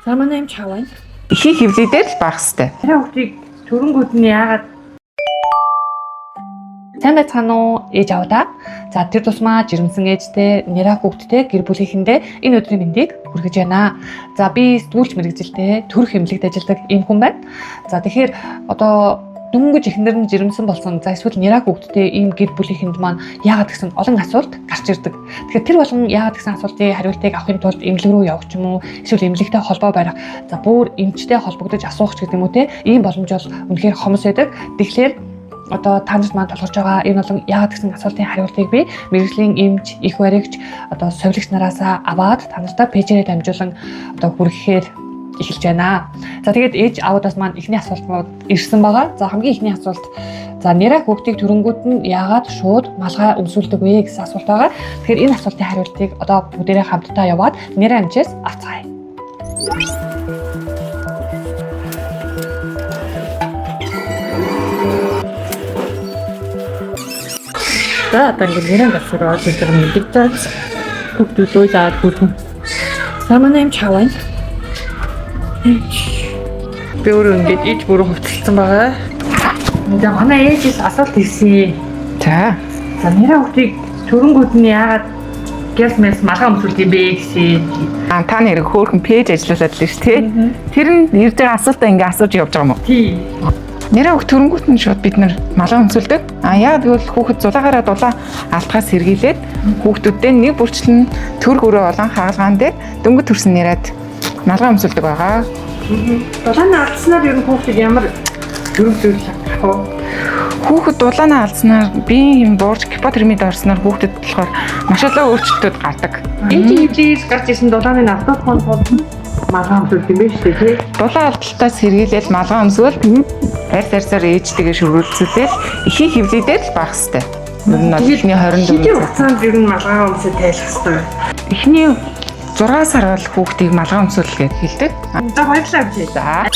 За манай эмч хав байна. Эхийн хөвлөй дээр л байх хэвээр. Тэр хүүхдийг төрөнгүүд нь яагаад Сайн байцгаана уу ээж аавдаа. За тэр тусмаа жирэмсэн ээжтэй, нэраа хүүхэдтэй гэр бүлийнхэндээ энэ өдрийн мэндийг хүргэж байна. За би сэтгүүлч мэргэжилтэй төрөх эмнэлэгт ажилладаг ийм хүн байна. За тэгэхээр одоо дөнгөж эхнэр нь жирэмсэн болсон. За эсвэл нэраа хүүхэдтэй ийм гэр бүлийнхэнд маань яагаад гэсэн олон асуулт гарч ирдэг. Тэгэхээр тэр болгон яагаад гэсэн асуултын хариултыг авахын тулд эмнэлэг рүү явах ч юм уу, эсвэл эмнэлэгтэй холбоо барих, за бүр эмчтэй холбогдож асуух ч гэдэг юм уу те. Ийм боломж бол үнэхээр хомс байдаг. Тэгэхээр одоо та нарт маань тулгарч байгаа энэ болон яагаад гэсэн асуултын хариултыг би мэргэжлийн эмч, их баригч, одоо совилогч нараасаа аваад та нартай пэйжээрээ дамжуулан одоо хүргэхээр эхэлж байна. За тэгээд ээж аавдаас маань эхний асуулт ирсэн байгаа. За хамгийн эхний асуулт за нэраа хүүхдийг төрөнгүүд нь яагаад шууд малгай өмсүүлдэг вэ гэсэн асуулт байгаа. Тэгэхээр энэ асуултын хариултыг одоо бүгдээрээ хамтдаа яваад нэраа эмчээс авцгаая. За одоо ингэ нэрэн гасар орж ирж байгаа мэддэг. Хүүхдүүд уйлаад хүрхэн. За манай эмч хав байна. Би өөрөө ингээд иж бүрэн хувцалсан байгаа. За манай ээжээс асуулт ирсэн. За. За нэрээ хүүхдийг төрөнгүүд нь яагаад гялс мэс малгай өмсүүлд юм бэ гэсэн. А та нэр хөөхөн пэйж ажиллуулад л ш тий. Тэр нь ирж байгаа асуултаа ингээ асууж явж байгаа юм уу? Тий. Нэрээ хөх төрөнгүүт нь шууд бид нар малгай өмсүүлдэг. А яагаад гэвэл хүүхэд зулаагаараа дулаа алтахаас сэргийлээд хүүхдүүддээ нэг бүрчлэн төр гөрөө болон хагалгаан дээр дөнгөж төрсөн нэрээд малгай өмсүүлдэг байгаа. Дулааны алдснаар ер нь хүүхдүүд ямар төрөг зүйл авах вэ? Хүүхэд дулаанаа алдснаар биеийн юм буурч гипотермид орсноор хүүхдэд болохоор маш олон өөрчлөлтүүд гардаг. Эмчийн хөвлөөс гарч ирсэн дулааны алдуулахын тулд малгай өмсүүлд юм бэ шүү дээ тий. Дулаан алдалтаас сэргийлээд малгай өмсвөл арьс арьсаар ээжтэйгээ шүргэлцүүлээд эхийн хөвлөй дээр л байх хэвээр. Ер нь бол эхний Хэдийн 24 хугацаанд ер нь малгай өмсөж тайлах хэрэгтэй вэ? эхний 6 сар бол хүүхдийг малгай өмсөөл гэж хэлдэг. За баярлалаа эмчээ. За.